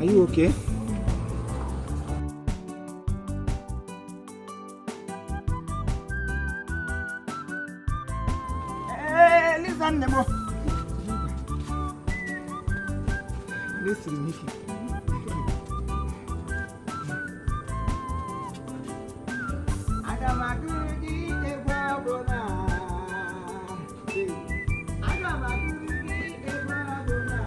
Are you okay? Ee, Liza nne m. Lesiri m ike. Aga m agụrụ gị egwu ọbụla. Aga m agụrụ gị egwu ọbụla.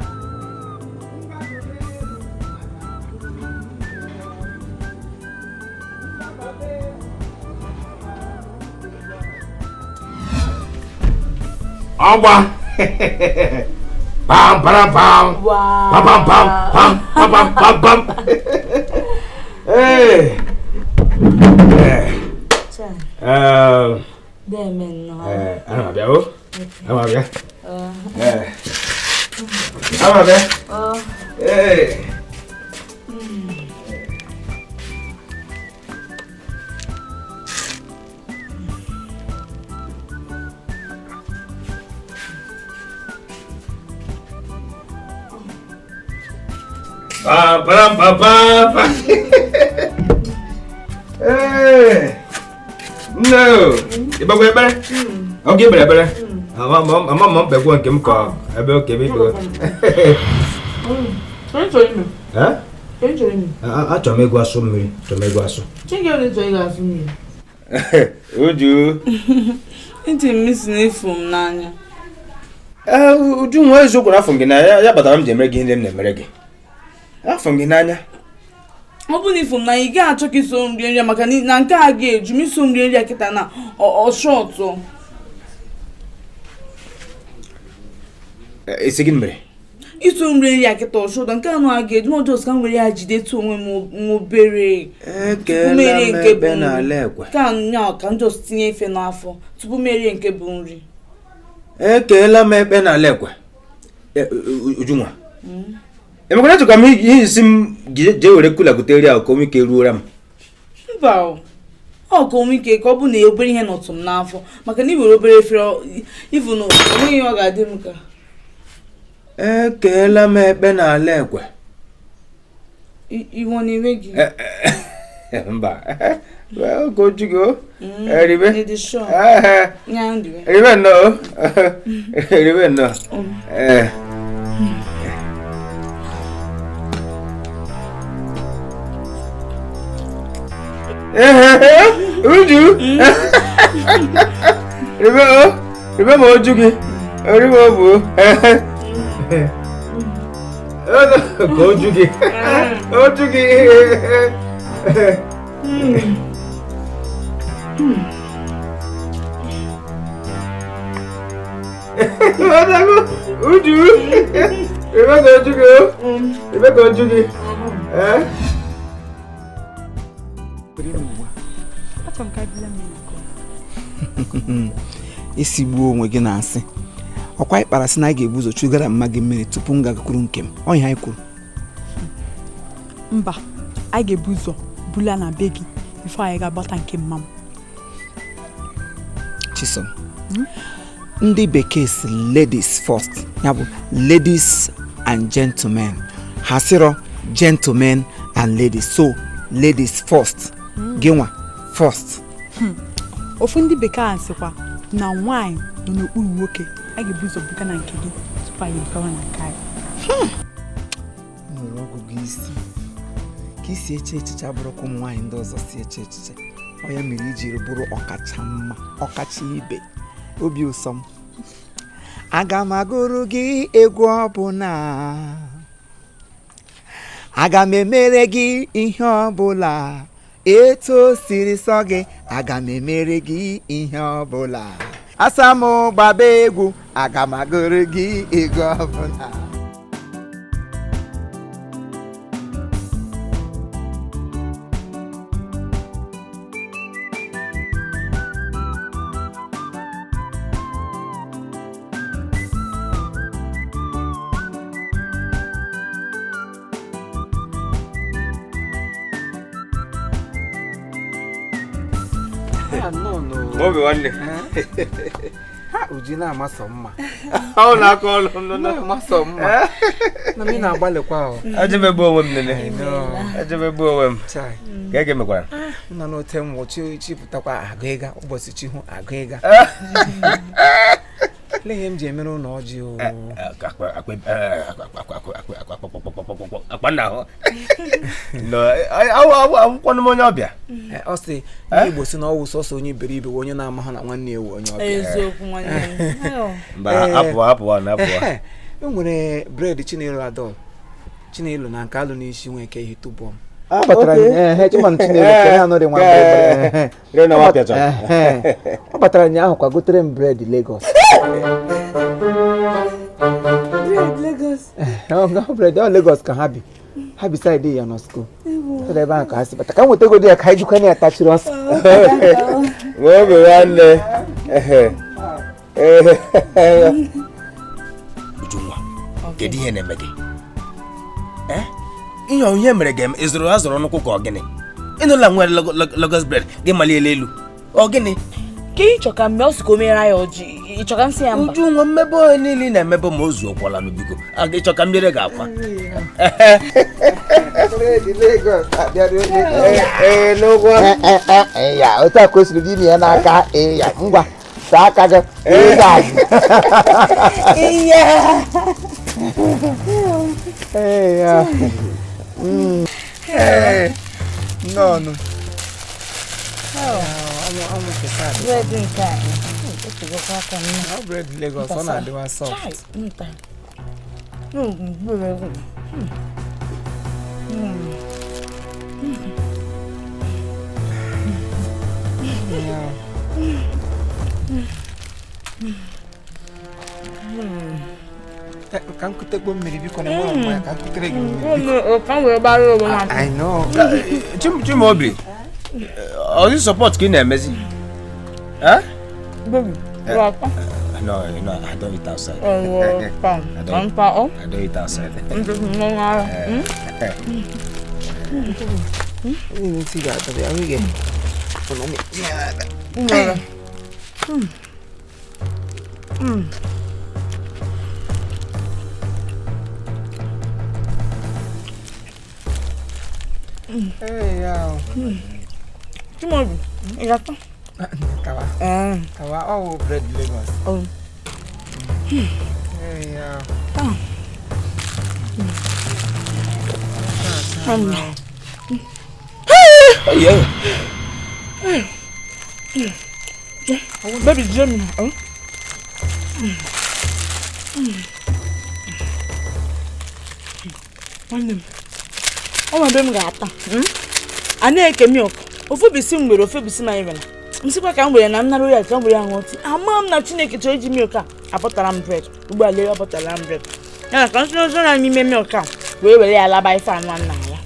Ngwa gụrụ egwu, aga m agụrụ gị egwu ọbụla. Ngwa gbaba egwu, Ọgba. Pam pam pam. Pam pam pam pam pam pam pam pam. Ee. Ee. Deme nnọọ. Ee, ana m abịa o. Ana m abịa. Ee. Ana m abịa. Ee. Pam pam pam pam pam. Ee. Nne o, ị gbakwa ekpere? Ọ gị ekpere ekpere? Ama ama ma mkpekwa nke m ka ebe oke ebe ikpe. Eh? Achọrọ m ịgụ asụ mmiri, achọrọ m ịgụ asụ. Uju. Ntị m si na-efu m n'anya. Ee, Uju nwa eziokwu na afọ gị n'anya ya kpatara m ji emere gị ihe ndị m na-emere gị. Afọ gị n'anya. Ọ bụrụ na ifu m n'anya, ị gaghị achọ ka iso m rie nri a maka na nke a ga-eju m iso m rie nri a kịta na ọ shọtụ. Isi gịnị mere? Iso m rie nri a kịta ọshọtụ nke anụ a ga-eju m ọjọọ ka m were ya jidetu onwe m nwa obere. Ekeela Mmeri m nke ebe bụ n'ala ekwe. Ka nya ka m just tinye ife n'afọ tupu m erie nke bụ nri. Ekeela m ekpe n'ala ekwe. Ujunwa. Emekwana chọkwa m ihe isi m jee were cooler gote nri ahụ ka o ike ruora m. Mba o. Ọ ka onwe ike ka ọ bụ na obere ihe nọtụ m n'afọ maka na i were obere efere ivu na onweghị ihe ọ ga-adị m ka. Ekeela m ekpe n'ala ekwe. Iwe ọ na-ewe gị? Mba. Ka o ju gị o. Ribe. Ị dị sure? Nya ndịwe. Ribe nnọọ. Ribe nnọọ. Ee. Uju. Ribe o. Ribe ma oju gị. Ribe o bụ. Ka oju gị. Oju gị. Uju. Ribe ka oju gị o. Ribe ka oju gị. Eh? Achọrọ m ka anyị bula mmiri nke Isi gbuo onwe gị na-asị ọkwa anyị kpara sị na anyị ga-ebu ụzọ chugara mma gị mmiri tupu m gakwuru nke m. Ọ ihe anyị kwuru. Mba, anyị ga-ebu ụzọ bula na be gị before anyị ga-agbata nke mma m. Chisom, ndị bekee si ladies first, ya bụ ladies and gentlemen. Ha sịrọ gentlemen and ladies, so ladies first. Gị nwa first. Ofu ndị bekee a sịkwa na nwaanyị nọ n'okpuru nwoke. A ga-ebu ụzọ buga na nke gị tupu anyị ebugawa na nke anyị. Nwere ọgụgụ isi ka isi eche echiche abụrụkwa ụmụ nwaanyị ndị ọzọ si eche echiche. Ọ ya mere ijiri bụrụ ọkacha mma, ọkacha ibe. Obi ụsọ m, aga m agụrụ gị egwu ọbụla, aga m emere gị ihe ọbụla etu o siri sọ gị, aga m emere gị ihe ọbụla. Asa m gbaba egwu, aga m agụrụ gị egwu ọbụla. Obi nwanne. Uju na-amasọ mma. Ọ na-akọ ọlụ nọ. Na-amasọ mma. Na m ị na-agbalịkwa o. Ejebegbu onwe m nene. Ejebegbu onwe m. Chai. Ka ege mekwara. Nna n'ote m wụ chi chi pụtakwa agụ ịga ụbọchị chi hụ agụ ịga. Lee ihe m ji emere ụlọ ọjị o. Akpa nna ahụ. Akwụkwọ m onye ọbịa. Ọ sị ndị Igbo sị na ọ wụ sọsọ onye iberibe wụ onye na-amahụ na nwanne ya wụ onye ọbịa. Eziokwu nwanne m. Mba, apụwa apụwa na apụwa. E nwere bred Chinelo Adol. Chinelo na nke alụ n'isi nwee ke ihe tụbọ m. Ọ batara ụnyaahụ kwa gotere m bred Lagos. Bread Lagos. Bred ọ Lagos ka ha bi. Ha bi saịdị ya nọsko. Sọdọ ebe ahụ ka ha si bata. Ka m nwetagodo ya ka anyị jikwa na ya tachiri ọsọ. Nwee obi nwanne. Ujunwa, kedu ihe na-eme gị? Ihe ihe mere gị ị zụrụ azụrụ nnukwu ka ọ gịnị? Ịnụla nwere Lagos bread gị malie elu. Ọ gịnị? Ka ị chọ ka mme ọ sị ka o mere ya ọjị, ị chọ ka m sị ya mba? Ujunwa, mmebe onye niile ị na-emebe ma o zuokwala nụ biko. Aga ịchọ ka mmiri ga-akwa. Ee, n'ụgwọ. Ya, otu a ka o siri dị ime ya n'aka ya ngwa saa aka gị ịga azụ. Ee, ya. Ee, nnọọnụ. Bread nke a, o aka m. Ọ bred Lagos ọ na-adịwa soft. Chai, nta. Ka m kutekpo mmiri biko na enwere mmanya ka m kutere gị mmiri biko. Ka m wee gbara onwe m. I know. Chimaobi, ọ dị support ka ị na-emezi? Eh? Baby, wapa. No, no, I don't eat outside. Wapa. I don't, I don't eat outside. Hey, yo. Chimaobi, ị ga-ata? Kawa. Kawa, oh, bread Lagos. Oh. Hey, yo. Oh, yeah. Baby, Jimmy. Nwanne m, ọ nwere ebe m ga-ata. A na-eke milk. Ofu bisi m nwere, ofu bisi m anyị nwere. M sịkwa ka m were na m nara ya ka m were ya ṅụọ tii. Ama m na Chineke chọrọ iji milk a apụtara m bread. Ugbu a lee ọ pụtara m bread. Ya na ka m tinye ozu na n'ime milk a wee were ya laba ife anụ nna ya.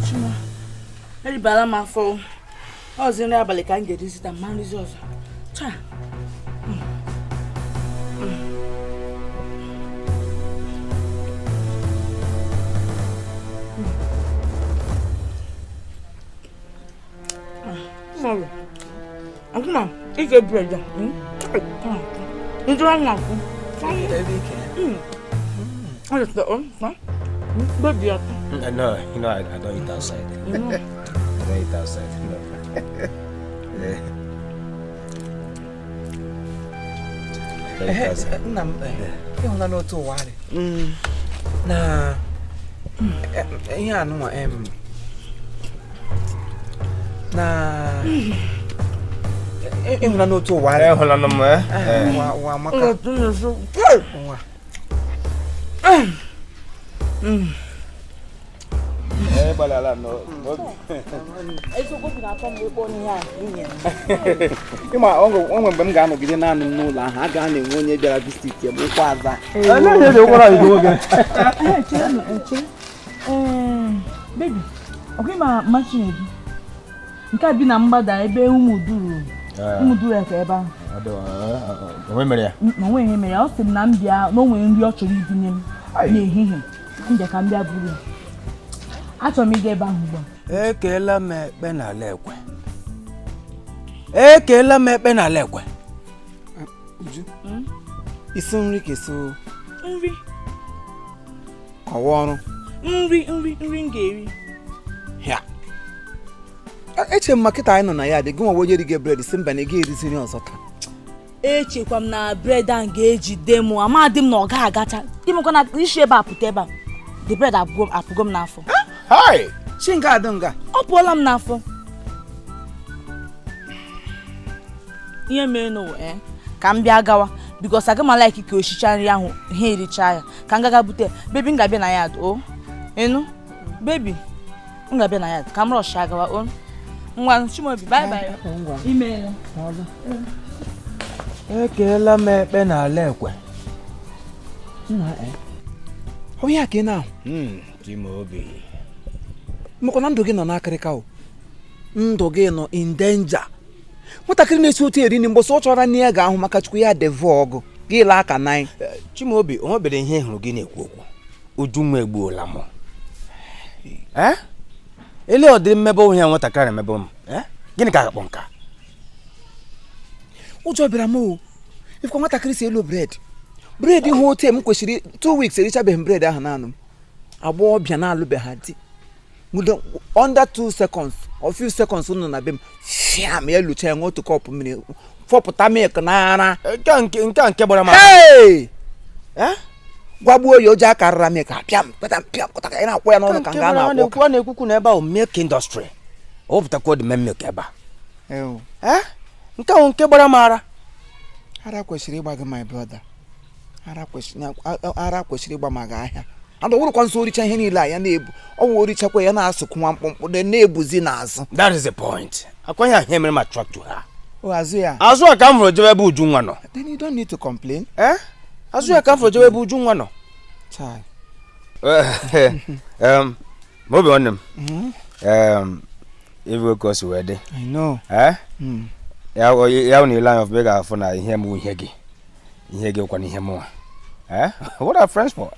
Chima, eribala m afọ. Ọzọ nri abalị ka m ga-erizi taa, ma nrizi ọzọ. Taa. Mọ̀rọ̀. Akụma, ike bread a. Ndị ọrụ na-akwụ. Ọ dị ọ baby ata. No, you know, I don't eat outside. I don't eat outside. No. I don't eat outside. Nna m, ịhụna n'otu ụwa dị. Na ihe anụnwa em na ịhụna n'otu ụwa dị. Ịhụla m, eh? Ụwa ụwa amaka. Ụwa. Ịma o nwere mgbe m ga-anọgide naanị m n'ụlọ ahụ, a ga na-enwe onye bịara visit ya bụ ụkwụ aza. Baby, ọkwa ịma ma Chinedu. Nke a bi na mgbada ebe Ụmụduru. Ụmụduru ka ebe ahụ. Onwe mere ya? Na onwe ihe mere ya. Ọ sị m na m bịa na o nwere nri ọ chọrọ ibunye m n'ehihie. M bịa ka m bịa buru ya. Achọrọ m ịga ebe ahụ ugbu a. Ekeela m ekpe n'ala ekwe. Ekeela m ekpe n'ala ekwe. Uju, isi nri ka esi Nri. Kọwa ọrụ. Nri nri nri m ga-eri. Ya. Eche m ma kịta anyị nọ na ya dị gị nwa onye rigo bread si mba na ị ga-erizi nri ọzọ taa. Echekwa m na bread ahụ ga-ejide m, amadị m na ọ ga-agacha. Imekwa na isi ebe a pụta ebe a, the bread apụgo m n'afọ. Hai! Chi nga adị nga. Ọ pụọla m n'afọ. Ihe mere n'ụwa ka m bịa gawa because aga m like ka oshicha nri ahụ ha erichaa ya ka m gaga bute. Baby, m ga-abịa na ya o. Ịnụ? Baby, m ga-abịa na ya ka m rọshia gawa o. Ngwa Chimaobi, bye bye. Imeela. Ekeela m ekpe n'ala ekwe. Onye a ka ị na-ahụ? Chimaobi. Mekwa na ndụ gị nọ n'akịrịka o. Ndụ gị nọ in danger. Nwatakịrị na-esi otu eri nri mgbọsị ọ chọrọ nne ya ga-ahụ maka Chukwu ya devo ọgụ gị laa aka nanyị. Chimaobi, o nwebere ihe hụrụ gị na-ekwu okwu. Ujunwa egbuola m. Ele ọ dị mmebe onwe ya nwatakịrị na-emebe m. Gịnị ka a ga-akpọ nka? Ụjọ bịara m o. Ifekwa nwatakịrị si elu bread. Bread hụ otu m kwesịrị 2 weeks erichabeghị m bread ahụ naanụ m. Agbọghọbịa na-alụbeghị ha di. Under 2 seconds or few seconds nọ na be m fiam ya lucha ya ṅụọ otu kọpụ mmiri fọpụta milk n'ara. Nke a nke gbara m. Hey! Gwagbuo ya oje aka rara milk apịam kpata pịam kpata ka ị na-akwụ ya n'ọnụ ka nga na-akwụ. A na-ekwukwu na ebe ahụ milk industry. Ọ pụtakwa dị milk ebe a. Nke ahụ nke gbara m ara. Ara kwesịrị ịgba gị my brother. Ara kwesịrị ịgba ma gị ahịa. And ọwụrụkwa nso oricha ihe niile a ya na-ebu ọwụ orichakwa ya na-asụkwu nwa mkpụmkpụ na-ebuzi n'azụ. That is the point. Akwa ihe mere m attract to her. O azụ ya. Azụ a ka m hụrụ jebe ebe Ujunwa nọ. Then you don't need to complain. Azụ ya ka m hụrụ jebe ebe Ujunwa nọ. Chai. Ma obi nwanne m. Ibu ka o si wee dị. I know. Ya na ile anya ọfụma ị ga-afụ na ihe m ihe gị. Ihe gị kwa na ihe mụnwa. What are friends for?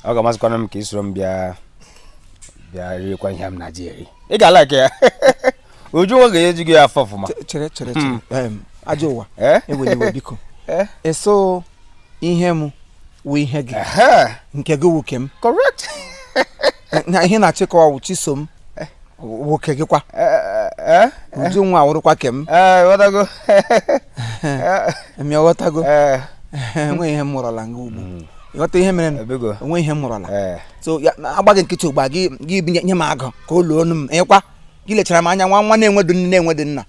Ọ ga-amasịkwana m ka ị soro m bịa bịa riekwa ihe m na-aji eri. Ị ga-alike ya. Ujunwa ga-eji gị afọ ọfụma. Chere chere chere. Ajọ ụwa. Ewere iwe biko. Eso ihe m wụ ihe gị. Nke gị wụ ke m. Correct. Na ihe na-achịkọwa wụ Chisom wụ ke gị kwa. Ujunwa awụrụkwa ke m. Ghọtago. Emi ọghọtago. Enweghị ihe m mụrụla nga ugbu. Ịghọta ihe mere m? Onwe ihe m mụrụla. So ya agbaghị nkịtị ugbu a gị nye m agụ ka o luo onu m. Ịkwa gị lechara m anya nwa nwa na-enwedu nne na-enwedu nna.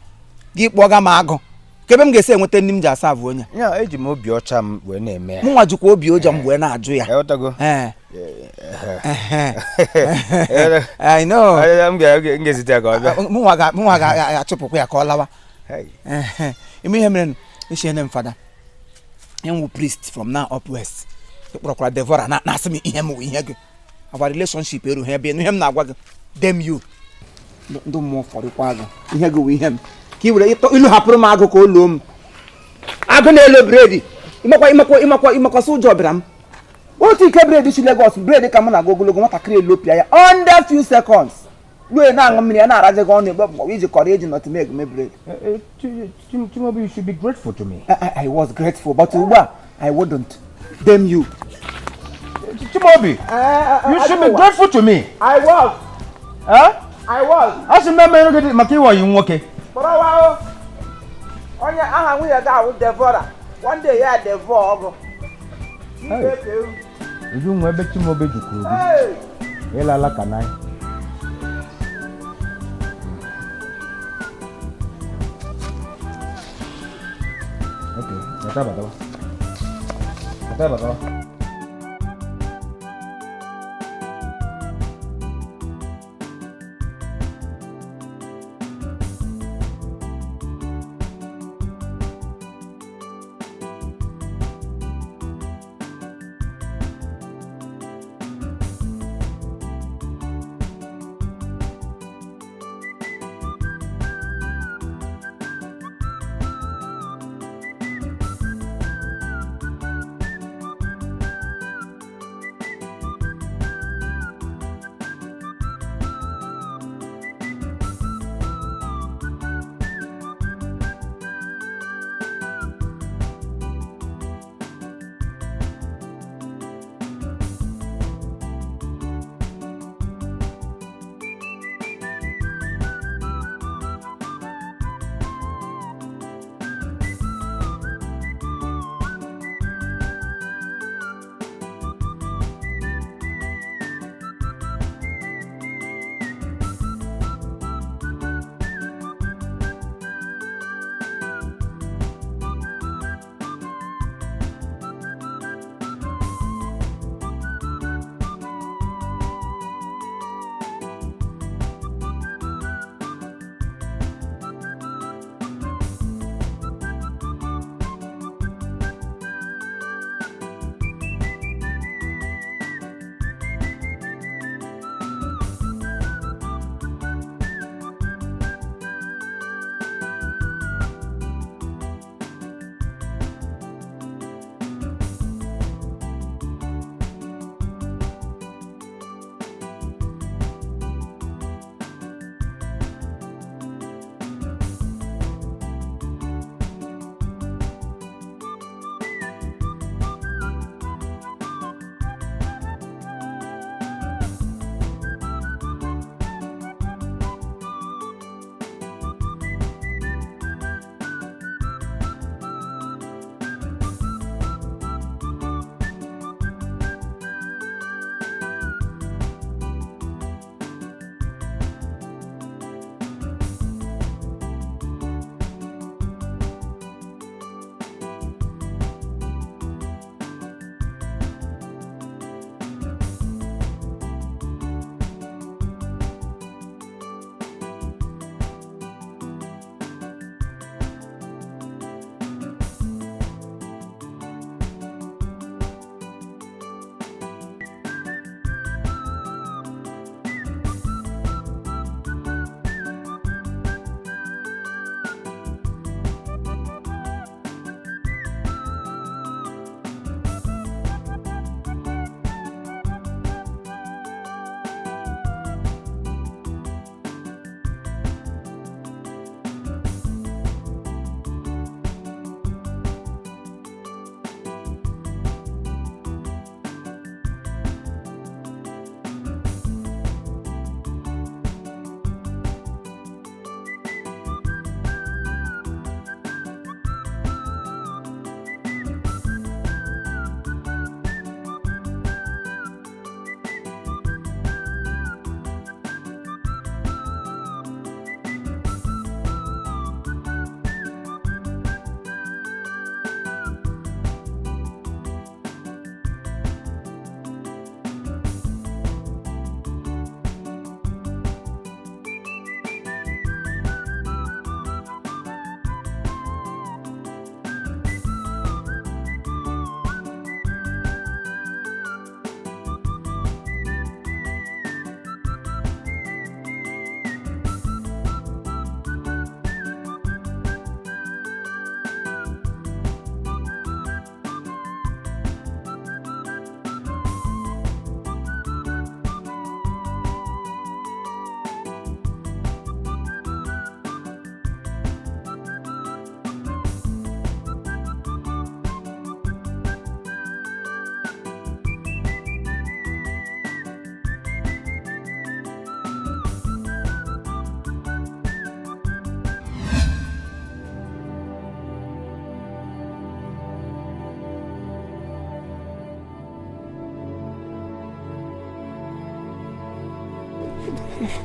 Gị kpọga m agụ. Kebe m ga-esi enweta nne m ji asa avụ onye. Ya eji m obi ọcha m wee na-eme ya. Mụ nwa jikwa obi ụjọ m wee na-ajụ ya. Ịghọtago. I know. M ga-ezite ya ka ọ bịa. Mụ nwa ga-achụpụkwa ya ka ọ lawa. Ime ihe mere esi m fada. Enwu priest from now up west. Kpọrọkwara Devora na-asị m ihe m wụ ihe gị. Our relationship erughị ebe ihe m na-agwa gị. Damn you. Ndị mmụọ fọrịkwa gị. Ihe gị wụ ihe m. Ka ị were ilu hapụrụ m agụ ka o luo m. Agụ na-elo bredi. Ịmakwa sị ụjọ bịara m. Otu ike bredi si Lagos bredi ka m na-aga ogologo nwatakịrị elopịa ya under few seconds. Ruo na-aṅụ mmiri ya na-arazi gị ọnụ egbe iji kọrọ eji nutmeg mee bredi. Chimaobi, you should be grateful to me. I was grateful, but ugbu a I wouldn't. Damn you. Chimaobi, you should be grateful to me. I was. Huh? I was. Asị m eme gị maka ịwa yi nwoke. Kpọrọwa o. Onye aha nwunye gị awụ Devora. One day ya devo ọgụ. Ujunwa ebe Chimaobi jukwuru gị. Ịlala ka nanyị. Okay, batawa. Batawa.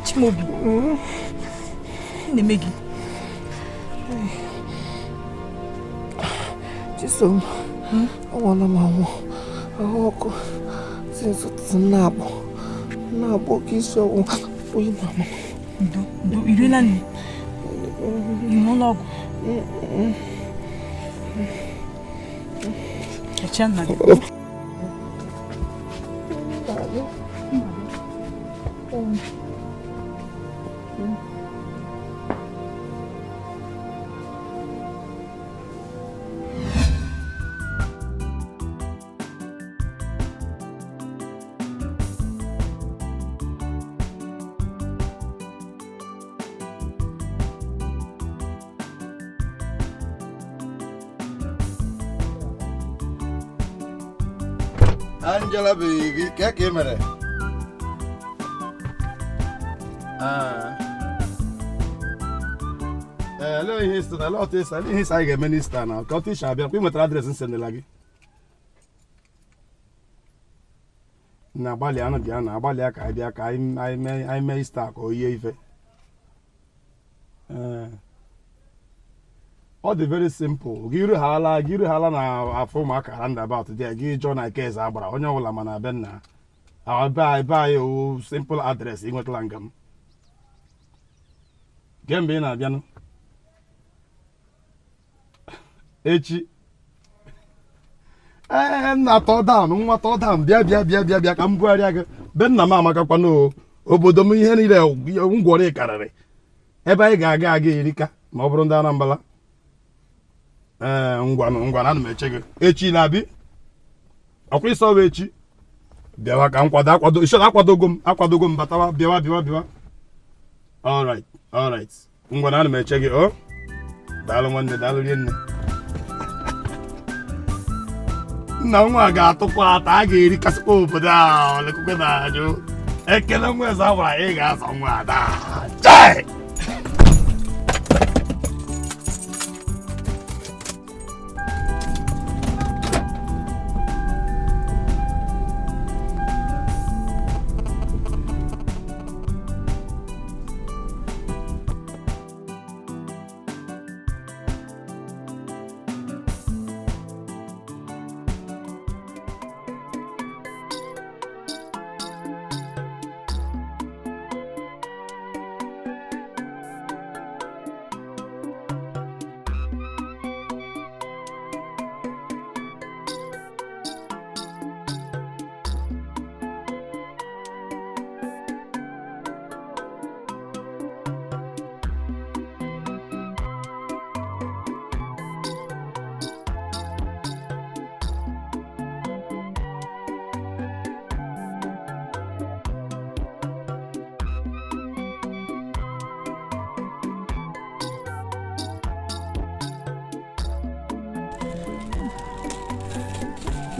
Chimaobi, na-eme gị? Chisom, anwụọla m anwụ. Ahụ ọkụ si nsụtụ na-agbọ na-agbọ ka isi ọwụwa, oyi na-ama. Ndo, ndo, i riela nri? Ị ṅụọla ọgwụ? Eche nna gị. Angela baby, ka ka ị mere? Ah. Ee, olee ihe isi na otu isi ihe isi anyị ga-eme n'Ista na ka otu isi abịa kwa ị nwetara adreesị nsendela gị na-agbalị anụ bịa na agbalị ka anyị bịa ka anyị mee Ista ka o yie ife. Ee, ọ dị very simple. Gị iruhala na afọ ụmụaka roundabout dị gị jụọ na eke eze agbara onye ọbụla mana be nna be anyị o simple address ị nwetala nga m kemgbe ị na-abịanụ echi. Ee, nna, tọ down, nwa, tọ down, bịa bịa bịa bịa bịa ka m bugharịa gị be nna m. Amakakwana o obodo m, ihe niile ngwọrị karịrị ebe anyị ga-aga aga erika ma ọ bụrụ ndị Anambra. Ee, ngwanụ ngwanụ, ana m eche gị echi na-abị ọkwa ịsọwa echi. Bịawa ka m kwado akwado ishọ akwadogo m, akwadogo m. Batawa, bịawa bịawa bịawa. Alright, alright, ngwanụ, ana m eche gị. O daalụ nwanne, daalụ rie nne. Nna nwa ga-atụkwa ata, a ga-erikasịkwa obodo a olekwukwe na ajụ ekele nwa eze agbara ị ga-azọ nwa ada. Chai!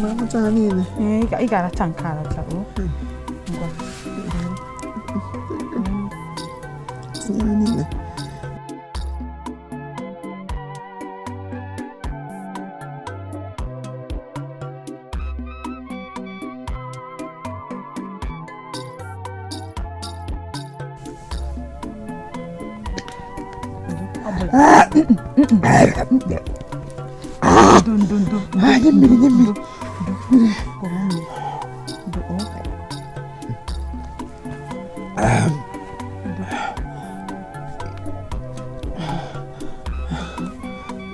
Ma amụcha ha niile. Ee, ị ga-aracha nke aracha o. Ngwa. Tinye ha niile. Ndo, ndo, ndo. Ah, nye mmiri, nye mmiri. Kpọrọ mmiri. Ndo, o.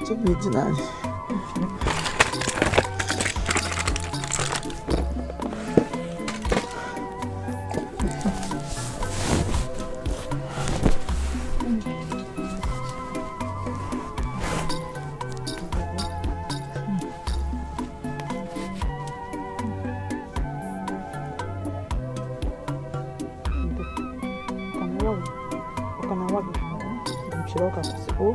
Chọpụ iji n'anya. Ọ ka na-awa gị? Ọ ka na-awa gị? Chere, ọ ka kwụsị. O.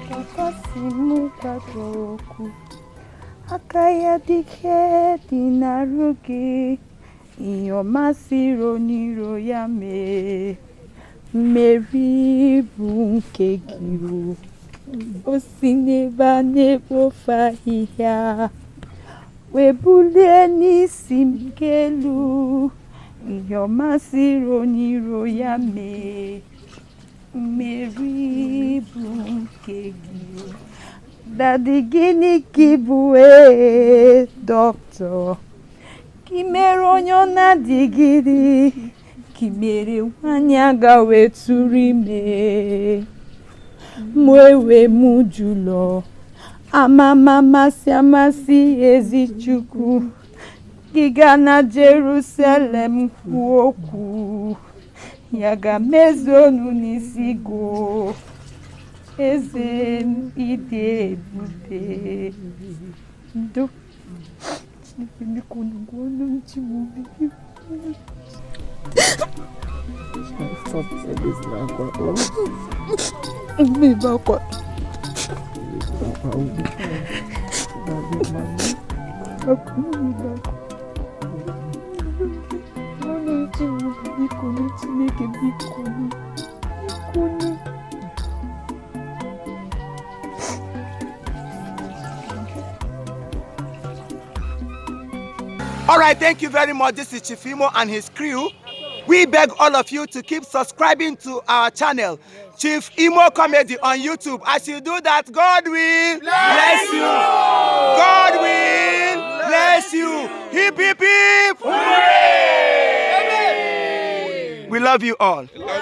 Papa si m gwa gị okwu, aka ya dike dị n'arụ gị, ihe ọma siri onye ya mee, mmeri bụ nke gị o. O si n'ebe a na-ekpofu ahịhịa wee bulie n'isi m elu. Ihe ọ masịrị onye iro ya mee, mmeri bụ nke gị. Daddy, gịnị ka ị bụ? Ee, dọkịta, ka ị mere onye ọ na-adịgide, ka ị mere nwanyị aga wee tụrụ ime. Mụ ewe mụ jụlọ ama amasị amasị ezi Chukwu gị gaa na Jerusalem kwuo okwu ya ga-emezu onu n'isi go. Eze m, ịdị ebube. Ndo Chineke, biko nụgwọ ọnụ m. Chimaobi. Stop ebezila akwa o. Mmebe akwa. Akwa ugbu ga-adị mma. Mmebe akwa. Ọnụ m, Chimaobi, biko nụ. Chineke, biko nụ, biko nụ. All right, thank you very much. This is Chief Imo and his crew. We beg all of you to keep subscribing to our channel, Chief Imo Comedy on YouTube. As you do that, God will bless you. God will bless you. Hip, hip, hip. Hooray! We love you all.